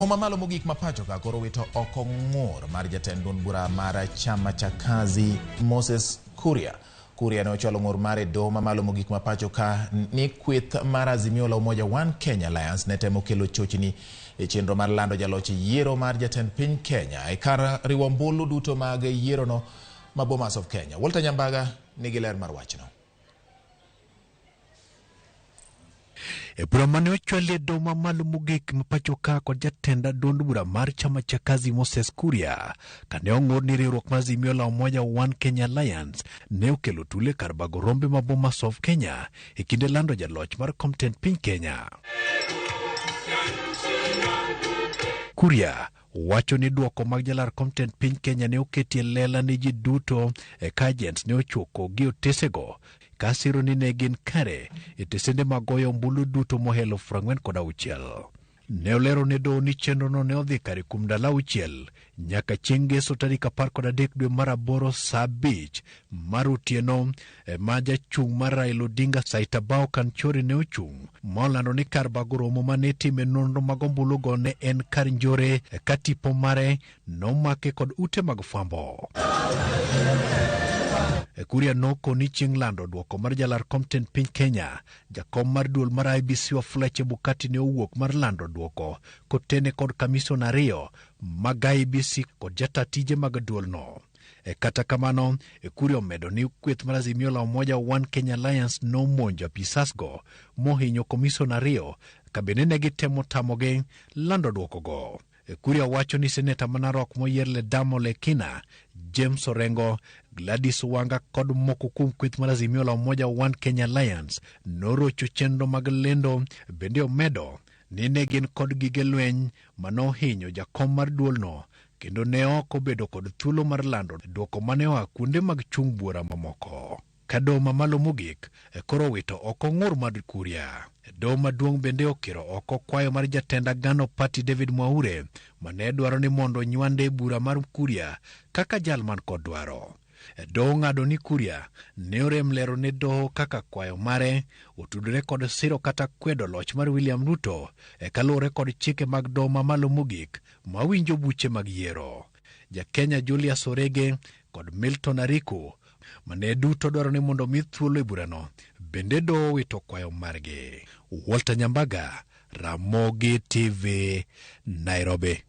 Doho mamalo mogik ma pacho ka koro wito oko ng'ur mar jatend duond bura mar chama cha Kazi Moses Kuria. Kuria ne ochwalo ng'ur mare e doho mamalo mogik ma pacho ka ni kweth mar Azimio la Umoja One Kenya Alliance ne temo kelo chochni e chenro mar lando jaloch e yiero mar jatend piny Kenya e kar riwo ombulu duto mag yierono ma Bomas of Kenya. Walter Nyambaga nigi ler mar wachno. E bura mane ochwal e doho mamalo mogik ma pacho ka kod jatend duond bura mar chama cha Kazi Moses Kuria kane ong'ur ni riwruok mar Azimio la Umoja One Kenya Alliance ne okelo tule kar bago rombe ma Bomas of Kenya e kinde lando jaloch mar kom tend piny Kenya. Kuria wacho ni duoko mag jalar kom tend piny Kenya ne oketi e lela ne ji duto e ka agents ne ochuoko gi otesego ka siro ni ne gin kare e tesende mag goyo ombulu duto mohelo 46. Ne olero ne doho ni chenrono ne odhi kare kuom ndalo auchiel nyaka chieng' ngeso tarik 13 dwe mar aboro saa 5 mar otieno ma jachung' mar Raila Odinga Saitabao Kanchori ne ochung' ma olando ni kar bago romo mane itime nonro mag ombulugo ne en kar njore ka tipo mare nomake kod ute mag fwambo. Kuria nokoni chieng' lando duoko mar jalar kom tend piny Kenya, jakom mar duol mar IEBC Wafula Chebukati ne owuok mar lando duoko kotene kod kamison ariyo mag IEBC kod jata tije mag duolno. Kata kamano, Kuria omedo ni kweth mar Azimio la Umoja One Kenya Alliance nomonjo apisasgo mohinyo komison ariyo ka bende ne gitemo tamogi lando duokogo. Kuria wacho ni seneta ma Narok moyier Ledama Olekina, James Orengo, Gladys Wanga kod moko kuom kweth mar Azimio la Umoja One Kenya Alliance norocho chenro mag lendo. Bende omedo ni ne gin kod gige lweny manohinyo jakom mar duolno kendo ne ok obedo kod thuolo mar lando duoko mane oa kuonde mag chung' buora mamoko. Ka doho mamalo mogik koro wito oko ng'ur mar Kuria. Doho maduong' bende okiro oko kwayo mar jatend Agano Party David Mwaure mane dwaro ni mondo onywande e bura mar Kuria kaka jal man kod dwaro. Doho ng'ado ni Kuria ne orem lero ne doho kaka kwayo mare otudore kod siro kata kwedo loch mar William Ruto kaluwore kod chike mag doho mamalo mogik mawinjo buche mag yiero. Ja-Kenya Julius Orege kod Milton Ariku mane duto dwaro ni mondo omi thuolo e burano bende doho owito kwayo margi. Walter Nyambaga, Ramogi TV, Nairobi.